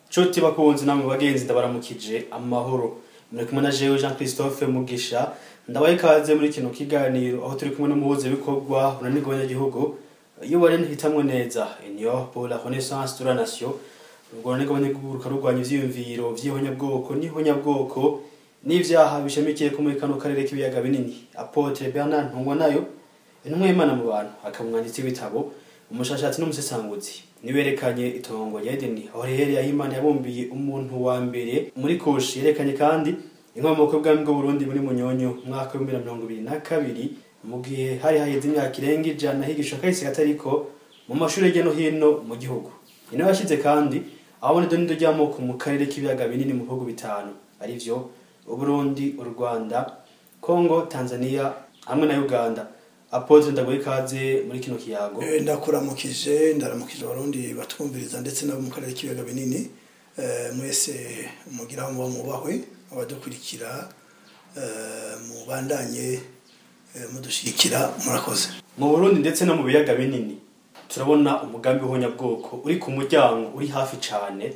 Nshuti bakunzi namwe bagenzi, ndabaramukije amahoro. Muri kumwe na jewe Jean Christophe Mugisha. Ndabaye ikaze muri kino kiganiro aho turi kumwe n'umuhuzabikorwa urunani rw'abanyagihugu URN Hitamwo Neza, Union pour la Renaissance de la Nation. Urwo runani rw'abanyagihugu rukarurwanya ivyiyumviro vy'ihonyabwoko n'ihonyabwoko n'ivyaha bishamikiye ko muri kano karere k'ibiyaga binini. Apôtre Bernard Ntungwanayo, intumwa y'Imana mu bantu, akaba umwanditsi w'ibitabo, umushakashatsi n'umusesanguzi, niwerekanye itongo rya Edeni aho riherereye, aho Imana yabumbiye umuntu wa mbere muri Kushi. Yerekanye kandi inkomoko y'ubwami bw'Uburundi muri Munyonyo mu mwaka w'2022, mu gihe hari haheze imyaka irenga 100 higishwa kahise katariko mu mashuri hirya no hino mu gihugu. Ino yashize kandi abona idonido ry'amoko mu karere k'ibiyaga binini mu bihugu bitanu, arivyo Uburundi, u Rwanda, Congo, Tanzania hamwe na Uganda. Apôtre, ndaguha ikaze muri kino kiyago. Ndakuramukije, ndaramukije Abarundi batwumviriza ndetse nabo mu karere k'ibiyaga binini. Mwese mugira aho muba mubahwe, abadukurikira mubandanye mudushigikira, murakoze. Mu Burundi ndetse no mu biyaga binini turabona umugambi w'ihonyabwoko uri ku muryango, uri hafi cane,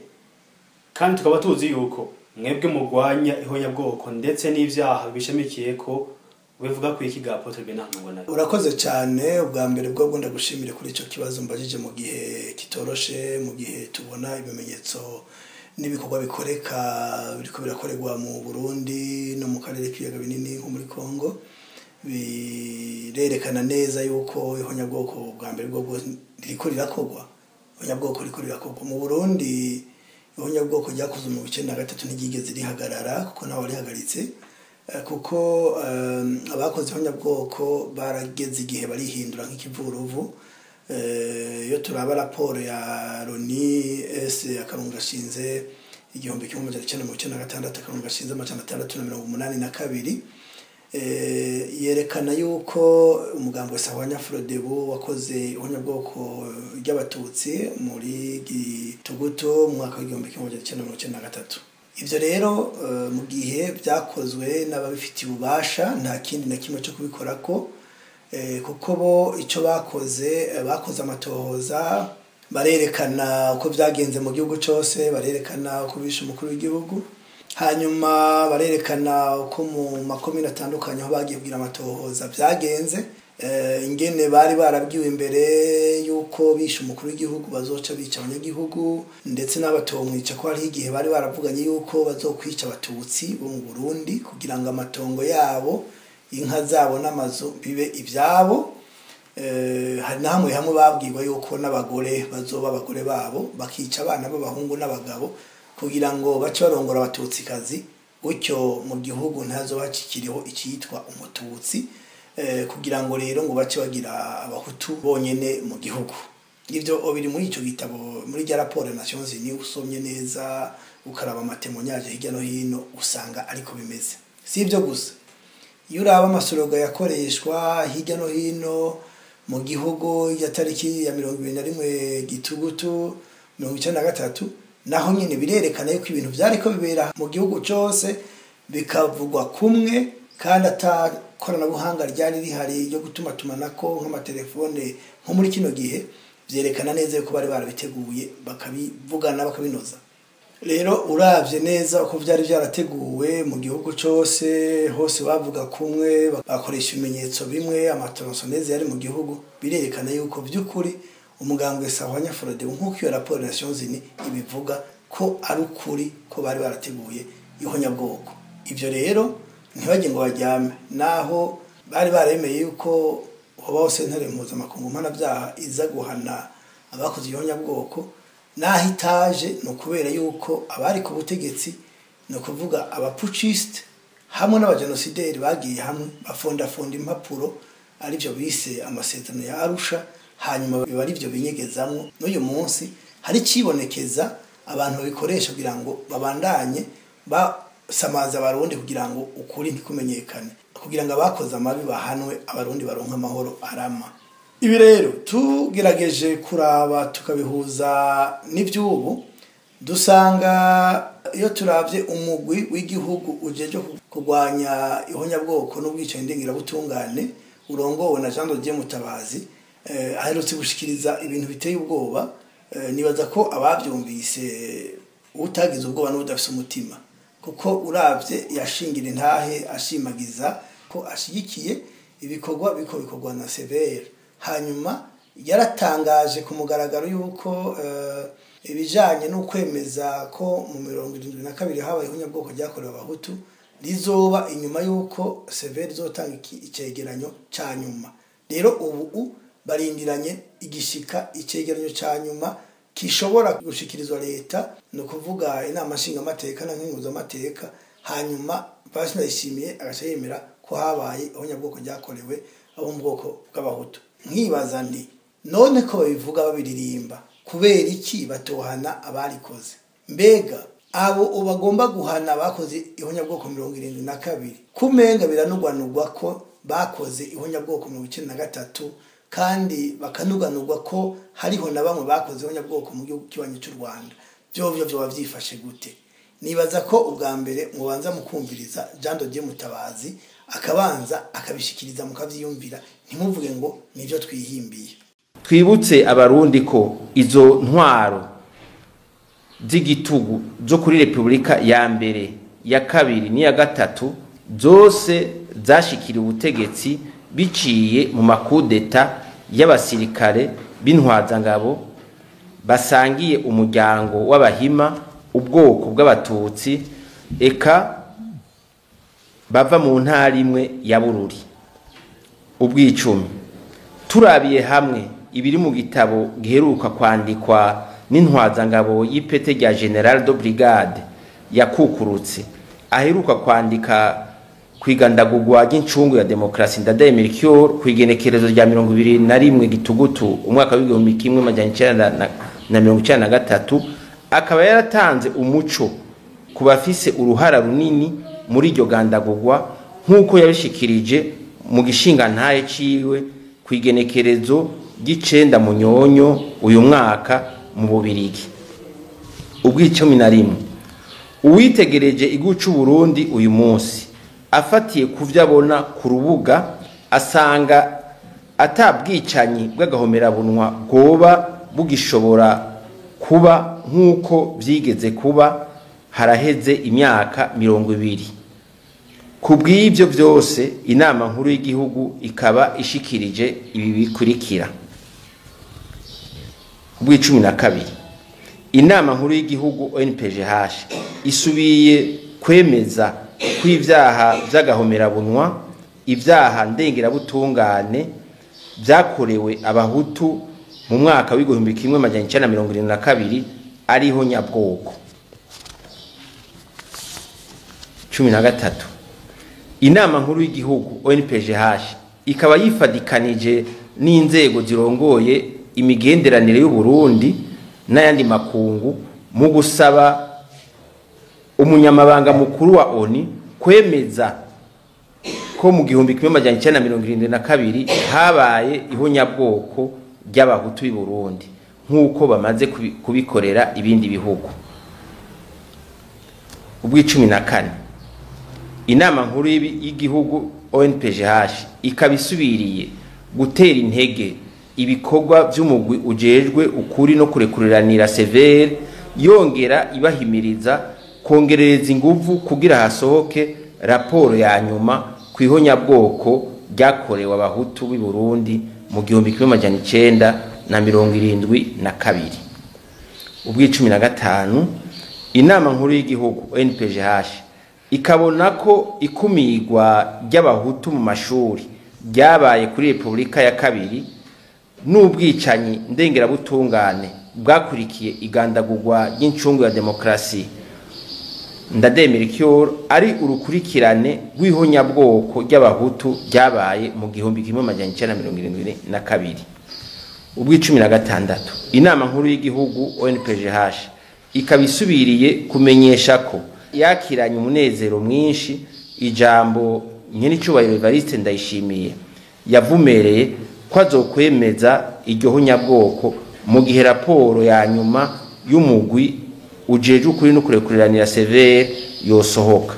kandi tukaba tuzi yuko mwebwe mugwanya ihonyabwoko ndetse n'ivyaha bishamikiye ko. Bivuga ku iki ga Apôtre Bernard Ntungwanayo? Urakoze cyane. Ubwa mbere bwo ndagushimire kuri icyo kibazo mbajije mu gihe kitoroshe, mu gihe tubona ibimenyetso n'ibikorwa bikoreka biriko birakorerwa mu Burundi no mu karere k'ibiyaga binini nko muri Congo, birerekana neza yuko ihonyabwoko bwa mbere bwo ririko rirakorwa, ihonyabwoko ririko rirakorwa mu Burundi. Ihonyabwoko ryakozwe mu 93 ntiryigeze rihagarara, kuko ntawe rihagaritse, kuko abakoze ihonyabwoko barageze igihe barihindura nk'ikivuruvu. Iyo turaba raporo ya Loni S akarongo gashinze 1996 akarongo gashinze 682, yerekana yuko umugambi wa Sahwanya Frodebu wakoze ihonyabwoko ry'Abatutsi muri Gitugutu mu mwaka w'1993. Ivyo rero mu gihe byakozwe n'ababifitiye ububasha, nta kindi na kimwe cyo kubikorako, kuko bo icyo bakoze, bakoze amatohoza, barerekana uko byagenze mu gihugu cyose, barerekana uko bishe umukuru w'igihugu, hanyuma barerekana uko mu makomine atandukanye aho bagiye kugira amatohoza byagenze, ingene bari barabwiwe imbere yuko bishe umukuru w'igihugu bazoca bica abanyagihugu, ndetse n'abatomwica, ko hariho igihe bari baravuganye yuko bazokwica Abatutsi bo mu Burundi kugira ngo amatongo yabo, inka zabo n'amazu bibe ibyabo. Hari na hamwe hamwe babwirwa yuko n'abagore bazoba abagore babo, bakica abana b'abahungu n'abagabo kugira ngo bace barongora Abatutsikazi, gutyo mu gihugu ntazoba hakikiriho icyitwa Umututsi, kugira ngo rero ngo bace bagira Abahutu bonyene mu gihugu. Ivyo biri muri ico gitabo, muri rya raporo ya Nations Unies. Usomye neza, ukaraba ama témoignages hirya no hino, usanga ariko bimeze. Si ibyo gusa, iyo uraba ama slogans yakoreshwa hirya no hino mu gihugu ya tariki ya 21 Gitugutu 93, naho nyine birerekana yuko ibintu vyariko bibera mu gihugu cose bikavugwa kumwe, kandi ata koranabuhanga ryari rihari ryo gutuma tumanako nk'amatelefone nko muri kino gihe. Vyerekana neza yuko bari barabiteguye, bakabivugana, bakabinoza. Rero uravye neza uko vyari vyarateguwe mu gihugu cose, hose bavuga kumwe, bakoresha ibimenyetso bimwe, ama tronçonneuses yari mu gihugu, birerekana yuko vy'ukuri umugambwe Sahwanya Frodebu, nk'uko iyo raporo ya Nations Unies ibivuga, ko ari ukuri ko bari barateguye ihonyabwoko. Ivyo rero ntibajye ngo baryame, naho bari baremeye yuko hobaho sentare mpuzamakungu mpanabyaha iza guhana abakoze ihonyabwoko. Naho itaje, ni ukubera yuko abari ku butegetsi, ni ukuvuga aba putschistes hamwe n'abajenosideri, bagiye hamwe bafondafonda impapuro, aribyo bise amasezerano ya Arusha, hanyuma biba aribyo binyegezamwo. N'uyu munsi hari icibonekeza abantu babikoresha kugira ngo babandanye basamaza Abarundi, kugira ngo ukuri ntikumenyekane, kugira ngo abakoze amabi bahanwe, Abarundi baronke amahoro arama. Ibi rero tugerageje kuraba tukabihuza n'ivy'ubu, dusanga iyo turavye umugwi w'igihugu ujejwe kurwanya ihonyabwoko n'ubwicanyi ndengirabutungane urongowe na Jean de Dieu Mutabazi, aherutse gushikiriza ibintu biteye ubwoba. Nibaza ko abavyumvise Utagize ubwoba n'udafise umutima, kuko uravye yashingira intahe ashimagiza ko ashigikiye ibikorwa biko bikorwa na Severe. Hanyuma yaratangaje ku mugaragaro yuko ibijanye n'ukwemeza ko mu 72 habaye ihonyabwoko ryakorewe abahutu rizoba inyuma yuko Severe izotanga icegeranyo ca nyuma. Rero ubu barindiranye igishika icegeranyo ca nyuma kishobora gushikirizwa leta, no kuvuga inama nshingamateka na nkenguzamateka. Hanyuma Evariste Ndayishimiye agaca yemera ko habaye ihonyabwoko ryakorewe abo mu bwoko bw'abahutu. Nkibaza nti none ko babivuga babiririmba, kubera iki batohana abarikoze? Mbega abo bagomba guhana bakoze ihonyabwoko 72, kumenga biranugwanugwa ko bakoze ihonyabwoko 93, kandi bakanuganurwa ko hariho na bamwe bakoze ihonyabwoko mu gihugu kibanyi cy'u Rwanda, vyovyo vyoba vyifashe gute? Nibaza ko ubwa mbere mubanza mukumviriza Jean de Dieu Mutabazi, akabanza akabishikiriza mukavyiyumvira, ntimuvuge ngo nivyo twihimbiye. Twibutse abarundi ko izo ntwaro z'igitugu zo kuri Republika ya mbere, ya kabiri n'iya gatatu zose zashikiriye ubutegetsi biciye mu makudeta y'abasirikare b'intwazangabo basangiye umuryango w'abahima, ubwoko bw'abatutsi, eka bava mu ntara imwe ya Bururi. Ubwicumi turabiye hamwe ibiri mu gitabo giheruka kwandikwa n'intwazangabo y'ipete rya General de Brigade yakukurutse, aheruka kwandika kwigandagurwa ry'incungu ya demokrasi Ndadaye Melchior kw'igenekerezo rya 21 Gitugutu umwaka w'igihumbi kimwe amajana icenda na mirongo icenda na gatatu, akaba yaratanze umuco ku bafise uruhara runini muri iryo gandagurwa, nk'uko yabishikirije mu gishingantahe ciwe kw'igenekerezo ry'icenda Munyonyo uyu mwaka mu Bubirigi. Ubw'icumi na rimwe, uwitegereje igihugu c'u Burundi uyu munsi afatiye kuvyo abona ku rubuga, asanga atabwicanyi bw'agahomerabunwa bwoba bugishobora kuba nk'uko vyigeze kuba haraheze imyaka 20. Ku bw'ivyo vyose, inama nkuru y'igihugu ikaba ishikirije ibi bikurikira. Ubw'icumi na kabiri, inama nkuru y'igihugu ONPGH isubiye kwemeza ko ivyaha vy'agahomerabunwa, ivyaha ndengerabutungane vyakorewe abahutu mu mwaka w'igihumbi kimwe amajana icenda na mirongo irindwi na kabiri ariho nyabwoko. 13, inama nkuru y'igihugu ONPGH ikaba yifadikanije n'inzego zirongoye imigenderanire y'u Burundi n'ayandi makungu mu gusaba umunyamabanga mukuru wa ONU kwemeza ko mu 1972 habaye ihonyabwoko ry'abahutu b'i Burundi nk'uko bamaze kubikorera ibindi bihugu. Ubw'icumi na kane, inama nkuru y'igihugu ONPGH ikaba isubiriye gutera intege ibikorwa vy'umugwi ujejwe ukuri no kurekuriranira Severe, yongera ibahimiriza kongerereza inguvu kugira hasohoke raporo ya nyuma ku ihonyabwoko ryakorewe abahutu b'i Burundi mu 1972. Ubw'icumi na gatanu, inama nkuru y'igihugu ONPGH ikabona ko ikumigwa ry'abahutu mu mashuri ryabaye kuri Republika ya kabiri n'ubwicanyi ndengerabutungane bwakurikiye igandagurwa ry'incungu ya demokrasi Ndadaye Melchior ari urukurikirane rw'ihonyabwoko ry'abahutu ryabaye mu 1972. Ubw'icumi na gatandatu, inama nkuru y'igihugu ONPGH ikaba isubiriye kumenyesha ko yakiranye umunezero mwinshi ijambo nyenicubahiro Evariste Ndayishimiye yavumereye ko azokwemeza iryo honyabwoko mu gihe raporo ya nyuma y'umugwi ujejwe ukuri no kurekuriranira Severe yosohoka.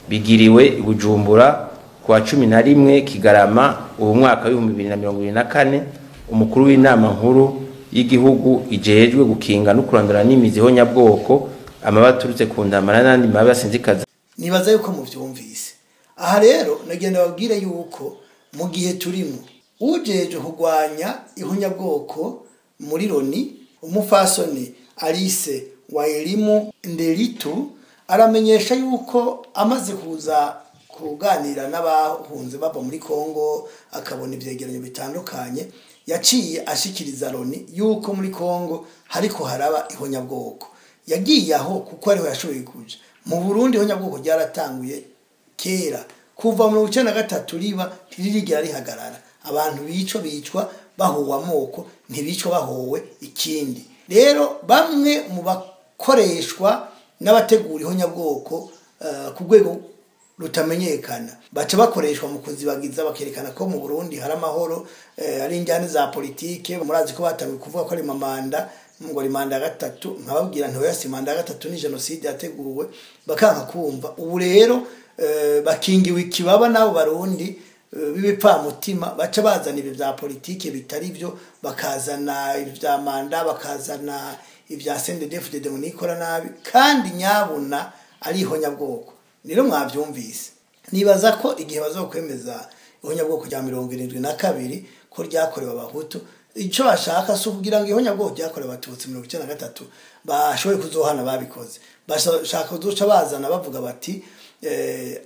Bigiriwe i Bujumbura kuwa 11 Kigarama ubu mwaka w'ibihumbi bibiri na mirongo ibiri na kane, umukuru w'inama nkuru y'igihugu ijejwe gukinga no kurandura n'imizi ihonyabwoko, amabi aturutse ku ntambara n'andi mabi asinzikaza. Nibaza yuko muvyumvise. Aha rero nagenda babwire yuko mu gihe turimo ujeje kurwanya ihonyabwoko muri Loni, umufasoni Alice Wairimu Nderitu, aramenyesha yuko amaze kuza kuganira n'abahunze bava muri Kongo, akabona ivyegeranyo bitandukanye, yaciye ashikiriza Loni yuko muri Kongo hariko haraba ihonyabwoko. Yagiye aho kuko ariho yashoboye kuja. Mu Burundi ihonyabwoko ryaratanguye kera, kuva mu 1993 riba ntiririgera rihagarara. Abantu bico bicwa bahowe amoko, ntibicwa bahowe ikindi. Rero bamwe mu bakoreshwa n'abategura ihonyabwoko ku rwego rutamenyekana baca bakoreshwa mu kuzibagiza, bakerekana ko mu Burundi hari amahoro, ari injyane za politike. Murazi ko batanguye kuvuga ko ari mamanda, ngo ari manda ya gatatu, nkababwira nti oya, si manda ya gatatu, ni jenoside yateguwe, bakanka kumva. Ubu rero bakingiwe ikibaba n'abo Barundi b'ibipfamutima, baca bazana ibi vya politike bitari byo, bakazana ibi vya manda, bakazana ibya CNDD-FDD ngo nikora nabi, kandi nyabuna ari ihonyabwoko. Rero mwavyumvise, nibaza ko igihe bazokwemeza ihonyabwoko rya 72 ko ryakorewe Abahutu, ico bashaka si ukugira ngo ihonyabwoko ryakorewe Abatutsi 93 bashoboye kuzohana babikoze, bashaka kuzoca bazana bavuga bati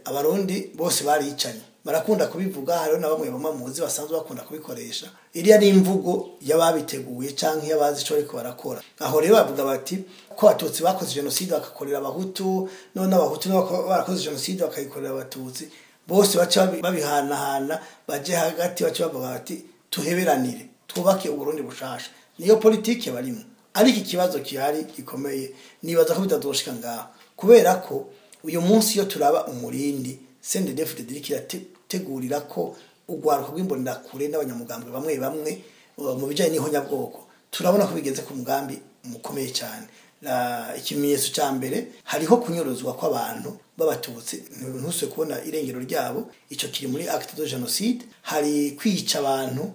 Abarundi bose baricanye. Barakunda kubivuga, hariho na bamwe bamwe muzi basanzwe bakunda kubikoresha. Iriya ni imvugo y'ababiteguye canke y'abazi ico bariko barakora. Aho rero bavuga bati ko Abatutsi bakoze jenoside bakakorera Abahutu, none Abahutu nabo barakoze jenoside bakayikorera Abatutsi, bose baca babihanahana, baje hagati baca bavuga bati tuheberanire, twubake Uburundi bushasha. Niyo politike barimo. Ariko ikibazo gihari gikomeye, nibaza ko bitazoshika ngaho, kubera ko uyu munsi iyo turaba umurindi CNDD-FDD iriko irategurira ko urwaruka rw'imbonerakure n'abanyamugambwe bamwe bamwe mu bijanye n'ihonyabwoko, turabona ko bigeze ku mugambi mukomeye cyane. Ikimenyetso ca mbere, hariho kunyuruzwa kw'abantu b'Abatutsi, ntuswe kubona irengero ryabo, ico kiri muri acte de génocide. Hari kwica abantu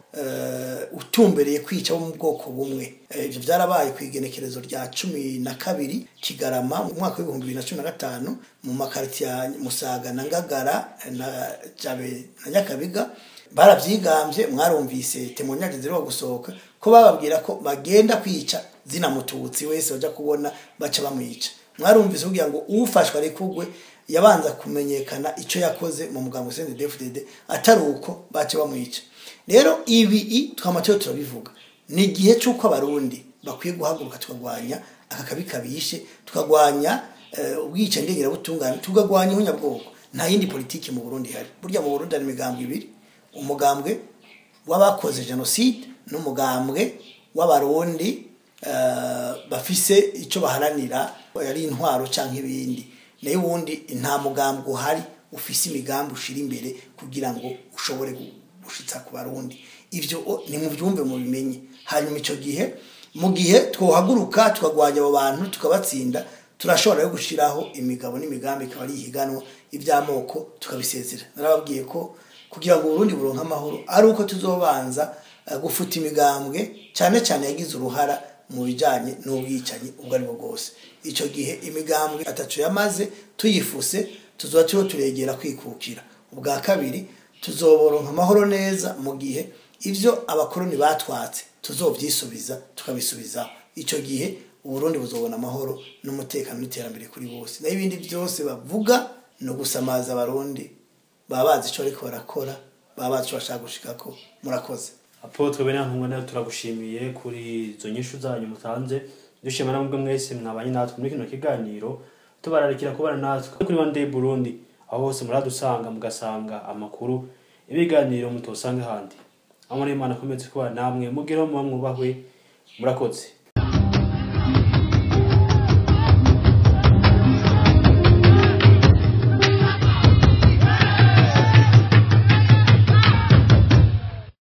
utumbereye kwica bo mu bwoko bumwe. Ivyo vyarabaye kw'igenekerezo rya 12 Kigarama mu mwaka w'ibihumbi bibiri na cumi na gatanu mu makaritiye ya Musaga na Ngagara na Jabe na Nyakabiga. Baravyigambye, mwarumvise témoignage ziriho gusohoka ko bababwira ko bagenda kwica zina mututsi wese baja kubona baca bamwica. Mwarumvise kugira ngo ufashwe arekugwe yabanza kumenyekana ico yakoze mu mugambo CNDD-FDD, atari uko baca bamwica. Rero ibi twama turabivuga, ni igihe c'uko Abarundi bakwiye guhaguruka tukagwanya aka kabi kabishe, tukagwanya ubwicanyi ndengerabutungane, tukagwanya ihonyabwoko. Nta yindi politiki mu Burundi ihari. Burya mu Burundi hari imigambwe ibiri, umugambwe w'abakoze jenoside n'umugambwe w'Abarundi bafise ico baharanira, yari intwaro canke ibindi. Nayo ubundi nta mugambwe uhari ufise imigambi ushira imbere kugira ngo ushobore gushitsa ku Barundi. Ivyo ni mu byumve mu bimenye. Hanyuma ico gihe, mu gihe twohaguruka tukagwanya abo bantu tukabatsinda, turashobora yo gushiraho imigabo n'imigambi ikaba ari ihiganwa, ivy'amoko tukabisezera. Narababwiye ko kugira ngo Uburundi buronke amahoro ari uko tuzobanza gufuta imigambwe cyane cyane yagize uruhara mu bijanye n'ubwicanyi ubwo ari bwo bwose. Ico gihe imigambwe ataco yamaze tuyifuse, tuzoba turiho turegera kwikukira. Ubwa kabiri, tuzoboronka amahoro neza mu gihe ivyo abakoroni batwatse tuzovyisubiza, tukabisubiza. Ico gihe Uburundi buzobona amahoro n'umutekano n'iterambere kuri bose. Nayo ibindi byose bavuga no gusamaza Abarundi, baba bazi ico bariko barakora, baba bazi ico bashaka gushikako. Murakoze. Apôtre Benantunga, nawe turagushimiye kuri izo nyishu zanyu mutanze. Dushima namwe mwese mwabanye natwe muri kino kiganiro, tubararikira kubana natwe kuri One Day Burundi, aho hose muradusanga mugasanga amakuru, ibiganiro mutosanga ahandi. Amahoro y'Imana akomeze kubana namwe, mugereho muba mwubahwe. Murakoze.